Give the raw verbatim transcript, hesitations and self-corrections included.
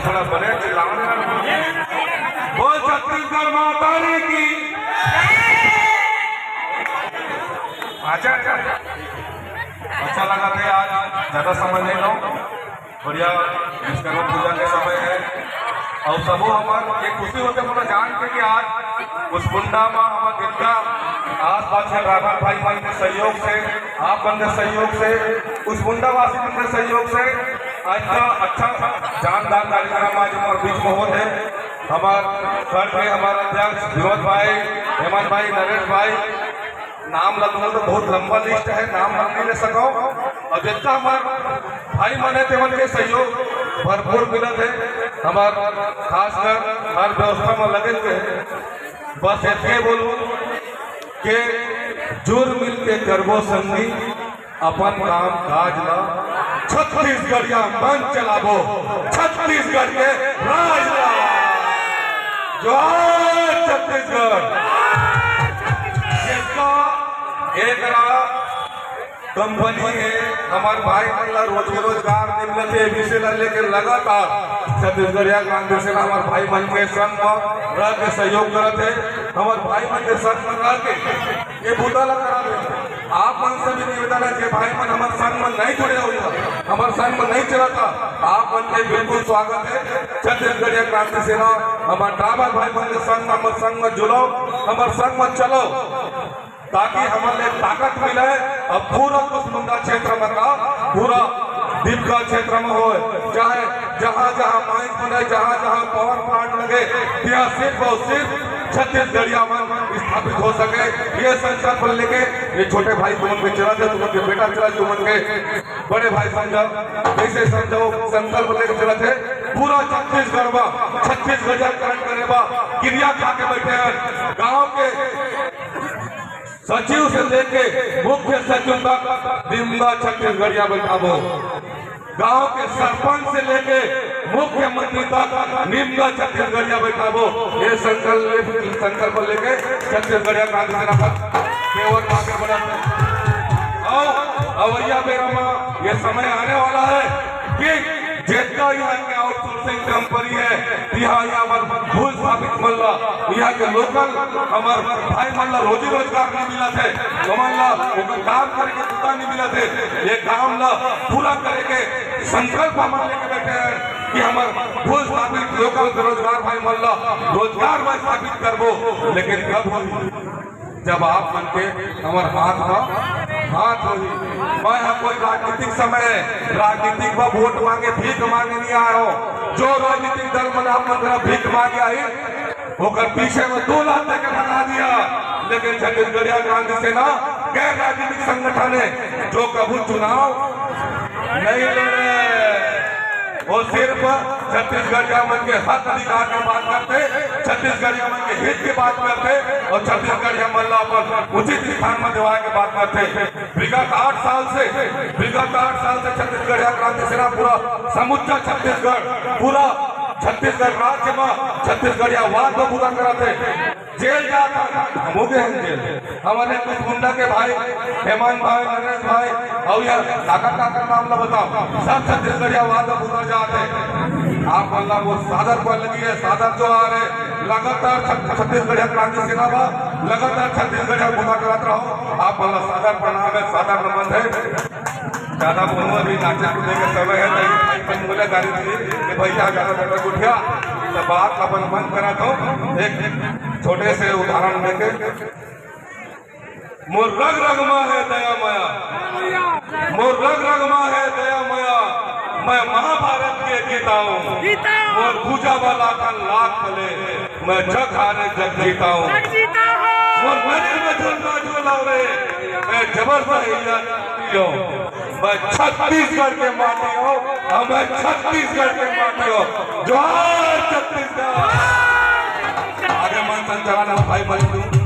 थोड़ा बड़े चिल्लाओ ना। बोल छत्तीसगढ़ माता दी की। अच्छा, अच्छा। अच्छा लगा थे आज, ज्यादा समय नहीं लो। बढ़िया विश्वकर्मा पूजा के समय है और सबो हमर ये खुशी होथे पूरा जान के कि आज कुसमुंडा में हमर जितना आसपास के ड्राइवर भाई मन के सहयोग से, आप मन के सहयोग से, कुसमुंडा वासी मन के सहयोग से आज का अच्छा जानदार कार्यक्रम आज हमर बीच में होत है। हमर सर के हमर अध्यक्ष विनोद भाई, हेमंत भाई, नरेश भाई, नाम ला लूंगा तो बहुत लंबा लिस्ट है, नाम हम नहीं ले सको। और जितना हमर भाई मन है तेमन के सहयोग भरपूर मिलत है। हमर खासकर हर व्यवस्था में लगे हुए हैं। बस इतने बोलूं कि जुर मिल के करबो संगी अपन काम काज ला, छत्तीसगढ़िया मन चलाबो, छत्तीसगढ़ के राज ला। जोहार छत्तीसगढ़। जितना एकरा कंपनी है, हमर भाई मन ला रोजी रोजगार नहीं मिलत है, ए विषय ला लेके लगातार छत्तीसगढ़िया क्रांति सेना हमर भाई मन के संग म रह के सहयोग करत है। हमर भाई मन के संग म रह के ये बूता ला करा दे। आप मन से भी निवेदन है, जे भाई मन हमर संग म नहीं जुड़े हुए हैं, हमर संग म नहीं चलत है, आप मन के बिल्कुल स्वागत है। छत्तीसगढ़िया क्रांति सेना हमर ड्राइवर भाई मन के संग, हमर संग म जुड़ो, हमर संग म चलो। ताकि हमन ले ताकत मिले। अब पूरा कुसमुंडा क्षेत्र में का, पूरा दीपका क्षेत्र में होय, चाहे जहां जहां माइन बने, जहां जहां पावर प्लांट लगे, तिहां सिर्फ और सिर्फ छत्तीसगढ़िया मन स्थापित हो सके। ये संकल्प लेके ये छोटे भाई तुमन के चलत है, तुमन के बेटा चलत, तुमन के बड़े भाई समझा, कैसे समझो, संकल्प लेके चलत है। पूरा छत्तीसगढ़ में छत्तीसगढ़िया करण करे बा, किरिया खा के बैठे हैं। गांव के सचिव से लेके मुख्य सचिव तक निम्दा छत्तीसगढ़िया बैठाबो। गांव के सरपंच से लेके मुख्यमंत्री तक निम्दा छत्तीसगढ़िया बैठाबो। ये संकल्प, संकल्प लेके छत्तीसगढ़िया क्रांति सेना पर केवल आगे बढ़त है। और अवैया बेरा में ये समय आने वाला है कि जितना यहाँ के आउटसोर्सिंग कंपनी है, यहाँ, यहाँ पर भूल स्थापित मन ला, यहाँ के लोकल हमर भाई मन ला रोजी रोजगार नहीं मिलत है, हमन ला ओकर काम करे के बूता नहीं मिलत है। ये काम ला पूरा करे के संकल्प हमन लेके बैठे हैं कि हमर भूल स्थापित लोकल बेरोजगार भाई मन ला रोजगार में स्थापित करबो। लेकिन कब होही? जब आप मन के हमर हाथ म हाथ होही। मैं ह कोई राजनीतिक समय, राजनीतिक ब वोट मांगे, भीख मांगे नहीं आए हो। जो राजनीतिक दल मन आप मन करा भीख मांगे आई, ओकर पीछे में दो लात देके भगा दिया। लेकिन छत्तीसगढ़िया क्रांति सेना गैर राजनीतिक संगठन है, जो कभू चुनाव नहीं लड़े। वो सिर्फ छत्तीसगढ़िया मन के हक अधिकार के बात करते, छत्तीसगढ़िया मन के हित के बात करते और छत्तीसगढ़िया मन ला अपन उचित स्थान में देवाए के बात करते। विगत आठ साल से, विगत आठ साल से छत्तीसगढ़िया क्रांति सेना पूरा समुच्चा छत्तीसगढ़, पूरा छत्तीसगढ़ राज्य में छत्तीसगढ़िया वाद में पूरा करत है। जेल जात हन, हमू गे हन जेल। हमर कुछ गुंडा के भाई, हेमंत भाई, नरेश भाई, और ये काकर काकर नाम ला बताओ, सब छत्तीसगढ़िया वाद अब उतर जात है। आप मन ला वो सादर पर लगी है, सादर जोहार है। लगातार छत-, छत्तीसगढ़िया क्रांति सेना बा, लगातार छत्तीसगढ़िया बूता करत रहो। आप मन ला सादर प्रणाम है, सादर नमन है। ज्यादा बोलूं, अभी नाचे कूदे के समय है, तो ये भाई मन बोले गाड़ी दी कि भैया ज्यादा ज्यादा उठिया, तो बात अपन बंद करा दो। एक छोटे से उदाहरण लेके, मोर रग रग मा है दया मया, मोर रग रग मा है दया मया, मैं महाभारत के गीता हूँ। गीता। मोर भुजा वाला का लाख भले, मैं जग हारे जग जीता हूँ। जग जीता हूँ। मोर नजर में झुलना झुलाओ रे, मैं जबर सा हिला दियो। मैं छत्तीसगढ़ के माटी हो, और मैं छत्तीसगढ़ के माटी हो। जोहार छत्तीसगढ़। आगे मन संचालन हम भाई बने दूं।